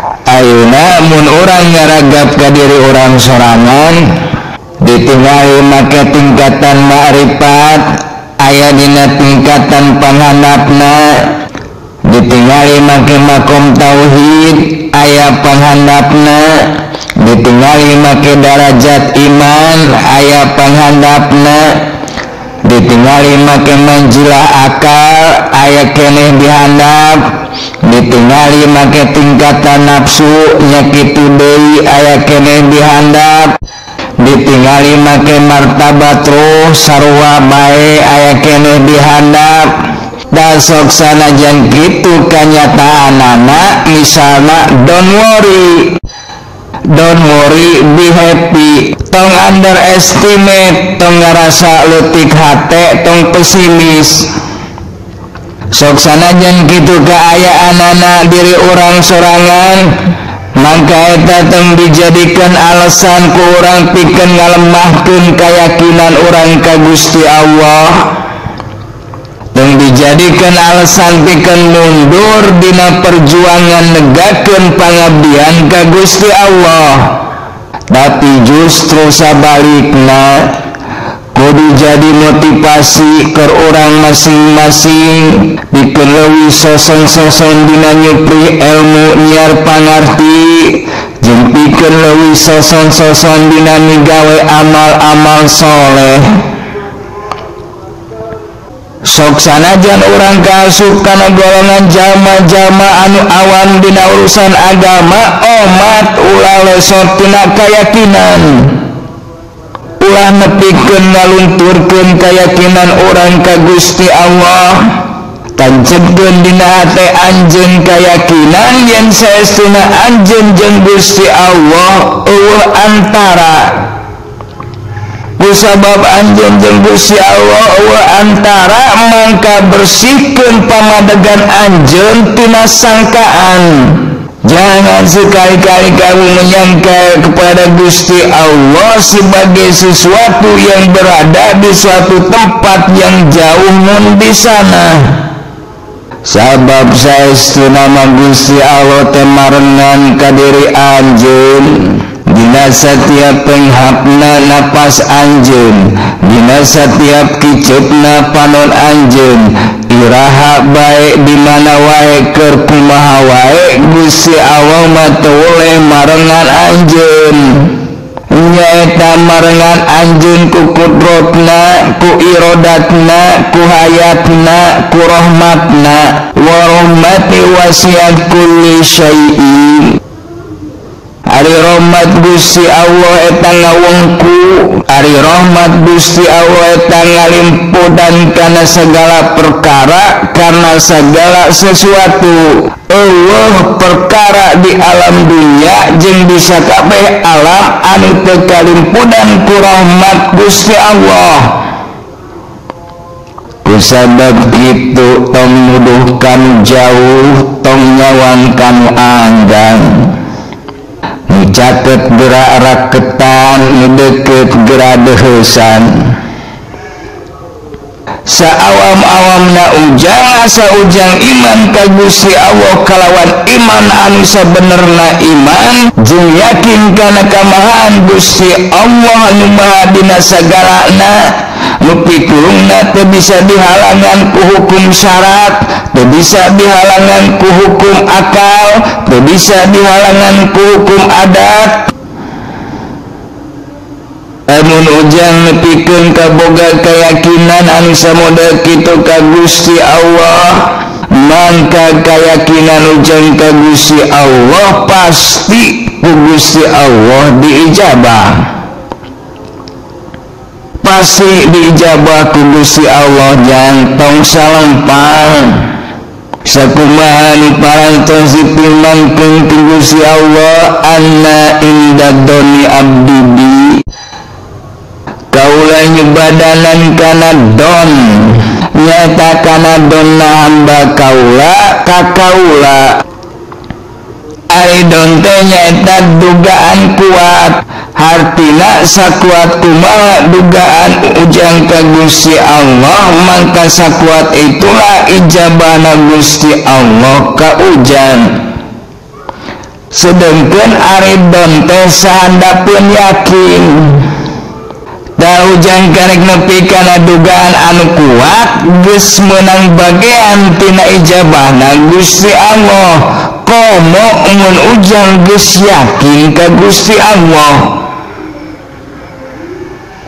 Ayeuna mun urang ngaragap ka diri urang sorangan ditingali make tingkatan ma'rifat aya dina tingkatan panghandapna, ditingali make makom tauhid aya panghandapna, ditingali make darajat iman aya panghandapna, ditingali make manjilah akal aya keneh dihandap, ditingali make tingkatan nafsu nya kitu deui aya keneh dihandap, ditingali make martabat ruh sarua bae aya keneh dihandap. Da sok sanajan kitu kanyataanana, misalna don't worry, don't worry, be happy, tong underestimate, tong ngarasa leutik hate, tong pesimis. Sok sanajan kitu kaayaanana diri urang sorangan, mangka eta tong dijadikan alasan ku urang pikeun ngalemahkeun kayakinan urang ka Gusti Allah, tong dijadikan alasan pikeun mundur dina perjuangan negakeun pangabdian ka Gusti Allah. Tapi justru sabalikna kudu jadi motivasi keur urang masing-masing pikeun leuwih sosong-sosong dina nyupri ilmu nyiar pangarti, jeung pikeun leuwih sosong-sosong dina migawe amal-amal soleh. Sok sanajan urang kaasup kana golongan jalma-jalma anu awam dina urusan agama, omat ulah lesot tina kayakinan, ulah nepikeun ngalunturkeun kayakinan urang ka Gusti Allah. Tancepkeun dina hate anjeun kayakinan yen saestuna anjeun jeung Gusti Allah eueuh antara. Kusabab anjeun jeung Gusti Allah eueuh antara, mangka bersihkeun pamadegan anjeun tina sangkaan. Jangan sekali-kali kamu menyangka kepada Gusti Allah sebagai sesuatu yang berada di suatu tempat yang jauh nun di sana. Sabab saestuna mah Gusti Allah teh marengan ka diri anjeun dina setiap penghapna napas anjeun, dina setiap kiceupna panon anjeun, iraha bae di mana wae keur kumaha wae Gusti Allah mah teu weleh marengan anjeun. Nyaeta marengan anjeun ku kudrotna, ku irodatna, ku hayatna, ku rahmatna. Wa rahmati wasi'at kulli syai'in. Ari rahmat Gusti Allah eta ngawengku, ari rahmat Gusti Allah eta ngalimpudan kana segala perkara, karena segala sesuatu. Eueuh perkara di alam dunia jeung di sakabeh alam anu teu kalimpudan ku rahmat Gusti Allah. Kusabab kitu tong nuduh kanu jauh, tong nyawang kanu anggang. Nu caket gerak raketan, nu deket gerak deheusan. Saawam-awamna ujang asa ujang iman ka Gusti Allah kalawan iman anu sabenerna iman jeung yakin kana kamahaan Gusti Allah anu maha dina sagalana, nu pitulungna teu bisa dihalangan ku hukum syarat, teu bisa dihalangan ku hukum akal, teu bisa dihalangan ku hukum adat. Lamun ujang nepikeun kaboga keyakinan anu samodel kitu ka Gusti Allah, mangka keyakinan ujang ka Gusti Allah pasti ku Gusti Allah diijabah. Pasti diijabah ku Gusti Allah, jantong salempang. Sakumaha nu parantos dipimangkeun ku Gusti Allah, anna inda doni abdi bi. Kaula nyebadanan kana don, nyata kana donna hamba kaula ka kaula. Ari don teh nyaeta dugaan kuat, hartina sakuat kumaha dugaan ujang ka Gusti Allah, mangka sakuat itulah ijabahna Gusti Allah ka ujang. Sedengkeun ari don teh sahandapeun yakin. Da ujang karek nepi kana dugaan anu kuat geus meunang bagean tina ijabahna Gusti Allah. Komo mun ujang geus yakin ka Gusti Allah.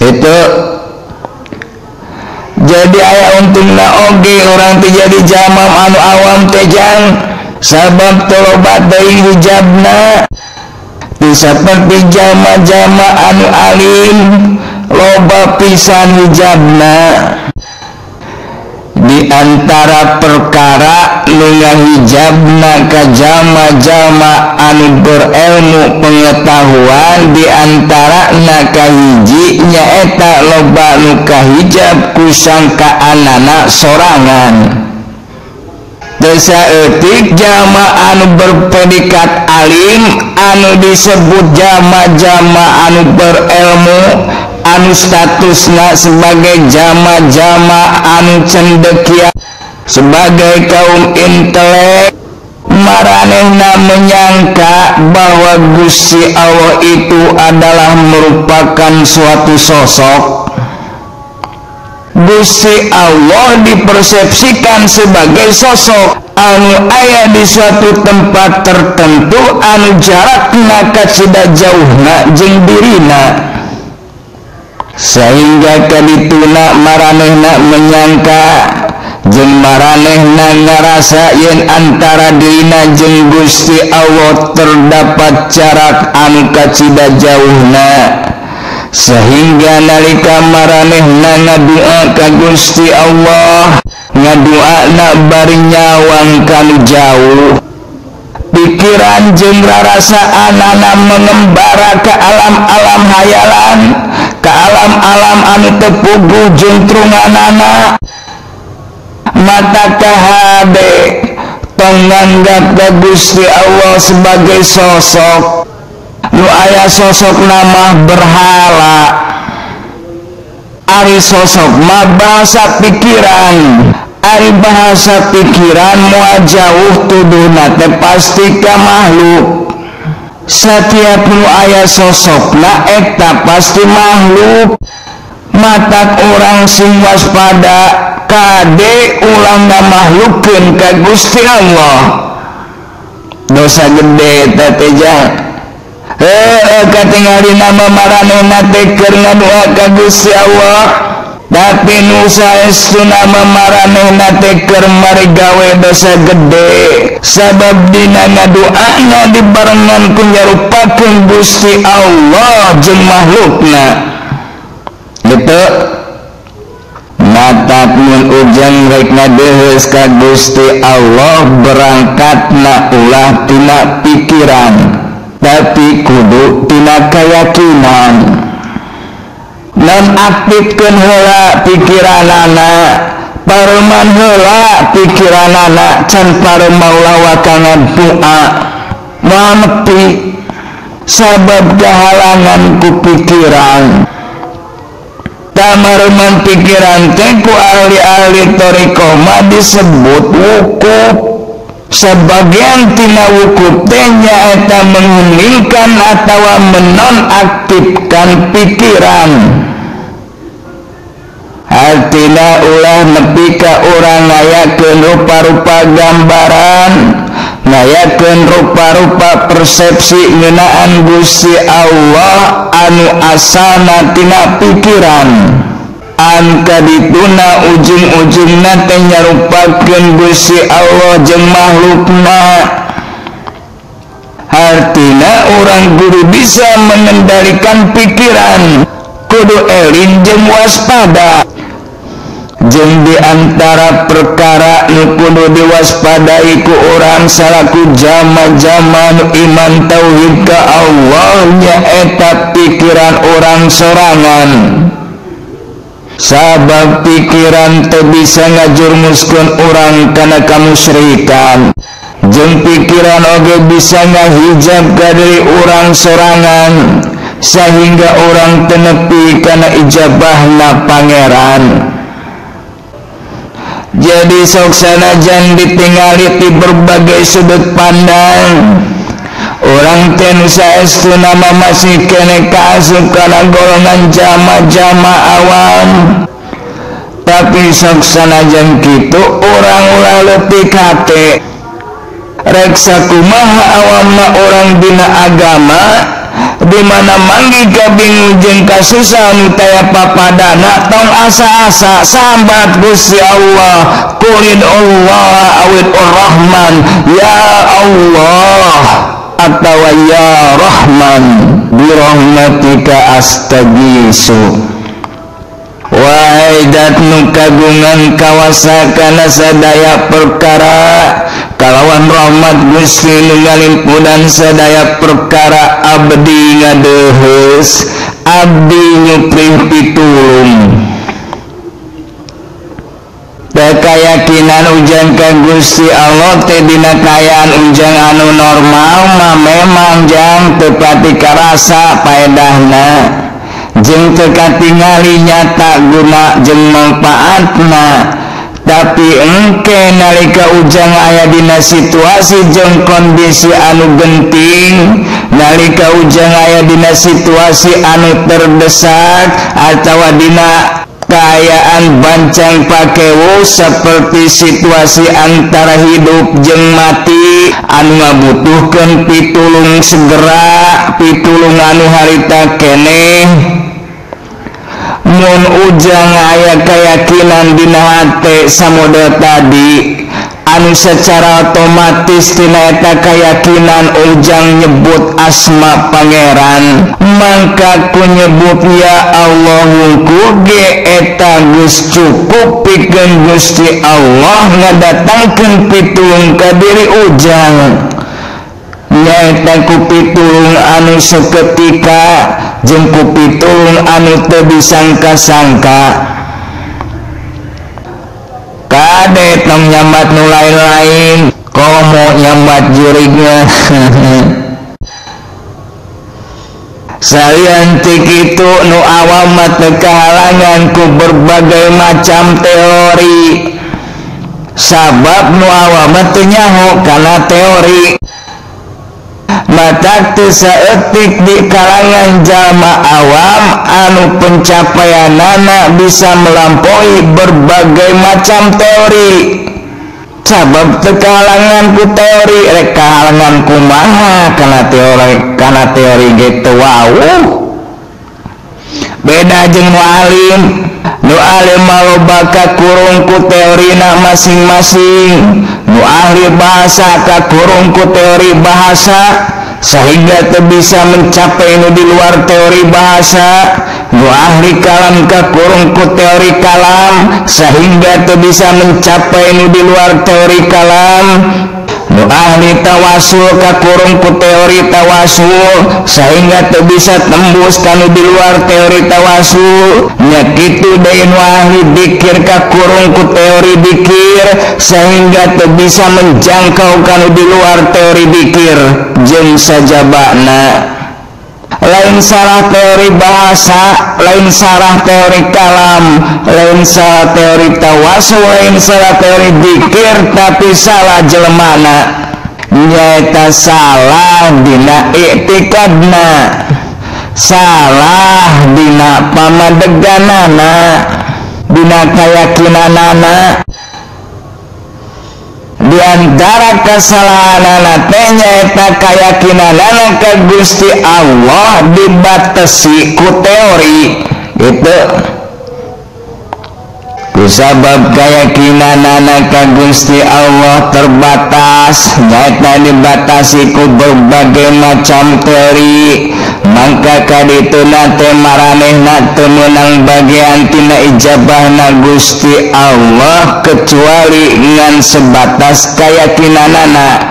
Itu jadi aya untungna oge urang teh jadi jamam anu awam teh jang sabab teu loba deui hijabna. Teu saperti jama-jama anu alim loba pisan hijabna. Di antara perkara nu ngahijabna ka jama-jama anu berilmu pengetahuan di antarana kahiji nyaeta loba nu kahijab ku sangkaanana sorangan. Teu saeutik jama anu berpredikat alim anu disebut jama-jama anu berilmu anu statusna sebagai jama-jama anu cendekia sebagai kaum intelek maranehna menyangka bahwa Gusti Allah itu adalah merupakan suatu sosok. Gusti Allah dipersepsikan sebagai sosok anu aya di suatu tempat tertentu anu jarakna kacida jauhna jeung dirina, sehingga kadituna maranehna menyangka jeung maranehna ngarasa yen antara dirina jeung Gusti Allah terdapat jarak anu kacida jauhna, sehingga nalika maranehna ngadua ka Gusti Allah ngaduana bari nyawang kanu jauh. Pikiran jeung rarasaan mengembara ke alam-alam hayalan, ke alam-alam anu teu puguh juntrunganana. Mata kahade tong nganggap ka Gusti Allah sebagai sosok nu aya sosok nama berhala. Ari sosok mah bahasa pikiran, ari bahasa pikiran moal jauh tuduhna teh pasti ka makhluk. Setiap nu aya sosokna eta pasti makhluk. Matak orang sing waspada kade ulah ngamahlukkeun ka Gusti Allah. Dosa gede eta teh jang. Heueuh katingali nama maranehna teh keur ngadua ka Gusti Allah, tapi nu saestuna maranehna teh keur mari gawe dosa gede sabab dina ngaduana dibarengan ku nyarupakeun Gusti Allah jeung makhlukna. Gitu. Matak mun ujang rek ngadeheus ka Gusti Allah berangkatna ulah tina pikiran, tapi kudu tina keyakinan. Nonaktifkeun heula pikiranana, pareman heula pikiranana can parema ulah wakangan doa moal nepi sabab kahalangan ku pikiran. Tamareman pikiran teh ku ahli-ahli thariqah mah disebut wukuf. Sebagian tina wukuf teh nyaeta mengheningkan atawa menonaktifkan pikiran. Artina ulah nepi ka urang ngayakeun rupa-rupa gambaran, ngayakeun rupa-rupa persepsi ngeunaan Gusti Allah anu asalna tina pikiran. An kadituna ujung-ujungna teh nyarupakeun Gusti Allah jeung makhlukna. Artina urang kudu bisa mengendalikan pikiran, kudu eling jeung waspada. Jeung di antara perkara nu kudu diwaspadai ku urang salaku jama-jama nu iman tauhid ka Allah nyaeta pikiran urang sorangan. Sabab pikiran teu bisa ngajurmuskeun urang kana kamusyrikan, jeung pikiran oge bisa ngahijab ka diri urang sorangan sehingga urang teu nepi kana ijabahna pangeran. Jadi sok sanajan ditingali di berbagai sudut pandang, Urang teh nu saestuna mah masih keneh kaasup kana golongan jama-jama awam. Tapi sok sanajan kitu urang ulah leutik hate. Rek sakumaha awamna urang dina agama di mana manggih kabingung jeung kasusahan nu taya papadana tong asa-asa sambat Gusti Allah qulid Allah awid Rahman ya Allah atawa ya Rahman bi rahmatika astagisu. Wahai dat nu kagungan kawasa kana sadaya perkara kalawan rahmat Gusti nu ngalimpunan sadaya perkara abdi ngadeuheus abdi nyuprih pitulung. Keyakinan ujang ka Gusti Allah teh dina kaayaan ujang anu normal mah memang jang teu pati karasa paedahna jeung teu katingali nyata guna jeung manfaatna. Tapi engke nalika ujang aya dina situasi jeung kondisi anu genting, nalika ujang aya dina situasi anu terdesak atawa dina kaayaan bancang pakewu seperti situasi antara hidup jeung mati anu ngabutuhkeun pitulung segera, pitulung anu harita keneh. Mun ujang aya keyakinan dina hate samodel tadi anu secara otomatis tina eta keyakinan ujang nyebut asma pangeran, mangka ku nyebut ya Allah wungkul ge eta geus cukup pikeun Gusti Allah ngadatangkeun pitulung ka diri ujang. Nyaeta ku pitulung anu seketika jeung ku pitulung anu teu disangka-sangka. Kade tong nyambat nu lain-lain, komo nyambat jurigna. Salian ti kitu nu awam mah teu kahalangan ku berbagai macam teori. Sabab nu awam mah teu nyaho kana teori. Matak teu saeutik di kalangan jalma awam anu pencapaianana bisa melampaui berbagai macam teori. Sabab teu kahalangan ku teori, rek kahalangan kumaha kana teori ge teu wawuh. Beda jeung nu alim. Nu alim mah loba kakurung ku teorina masing-masing. Nu ahli bahasa kakurung ku teori bahasa sehingga teu bisa mencapai nu di luar teori bahasa. Nu ahli kalam kakurung ku teori kalam sehingga teu bisa mencapai nu di luar teori kalam. Nu ahli tawasul kakurung ku teori tawasul sehingga teu bisa tembus kanu di luar teori tawasul. Nya kitu deui nu ahli dikir kakurung ku teori dikir sehingga teu bisa menjangkau kanu di luar teori dikir jeung sajabana. Lain salah teori bahasa, lain salah teori kalam, lain salah teori tawasul, lain salah teori dikir, tapi salah jelemana. Nyaeta salah dina iktikadna, salah dina pamadeganana, dina kayakinanana. Di antara kesalahanana teh nyaeta kayakinanana ka Gusti Allah dibatasi ku teori gitu. Kusabab kayakinanana ka Gusti Allah terbatas, nyaeta dibatasi ku berbagai macam teori, mangka kadituna teh maranehna teu meunang bagian tina ijabahna Gusti Allah kecuali ngan sebatas kayakinanana,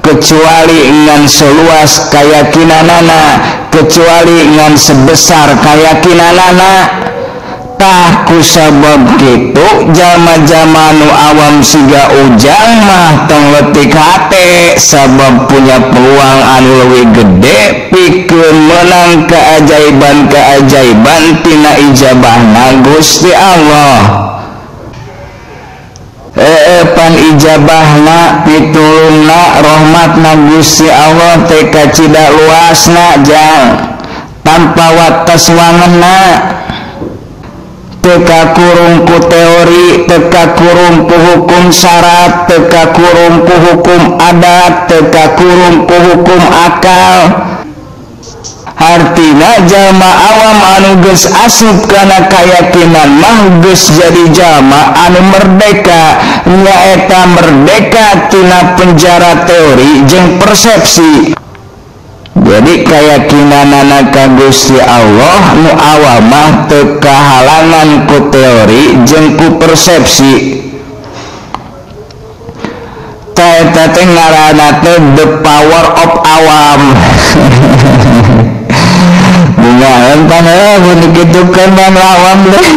kecuali ngan seluas kayakinanana, kecuali ngan sebesar kayakinanana. Tah kusabab kitu jalma-jalma nu awam siga ujang mah tong leutik hate sabab punya peluang anu leuwih gede pikeun meunang keajaiban-keajaiban tina ijabahna Gusti Allah. Pan ijabahna pitulungna rahmatna Gusti Allah teh kacida luasna jang tanpa wates wangenna teka kurung ku teori, teka kurung ku hukum syarat, teka kurung ku hukum adat, teka kurung ku hukum akal. Artina jalma awam anu geus asup kana kayakinan mah geus jadi jalma anu merdeka, nyaeta merdeka tina penjara teori jeung persepsi. Jadi keyakinanana ka Gusti Allah nu awam mah teu kahalangan ku teori jeung ku persepsi. Eta teh ngaranna teh the power of awam. Bunga entan mun dikitukeun mah awam deh.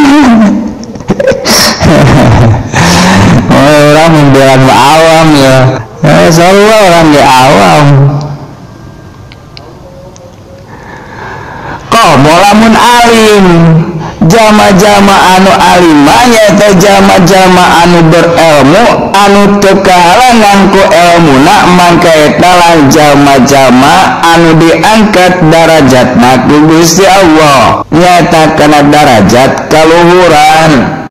Orang membela awam ya. Sarua orang ge awam. Komo lamun alim, jama-jama anu alimah nyaeta jama-jama anu berilmu anu teu kahalangan ku elmuna mangka eta lah jama-jama anu diangkat darajatna ku Gusti Allah nyaeta kana darajat kaluhuran.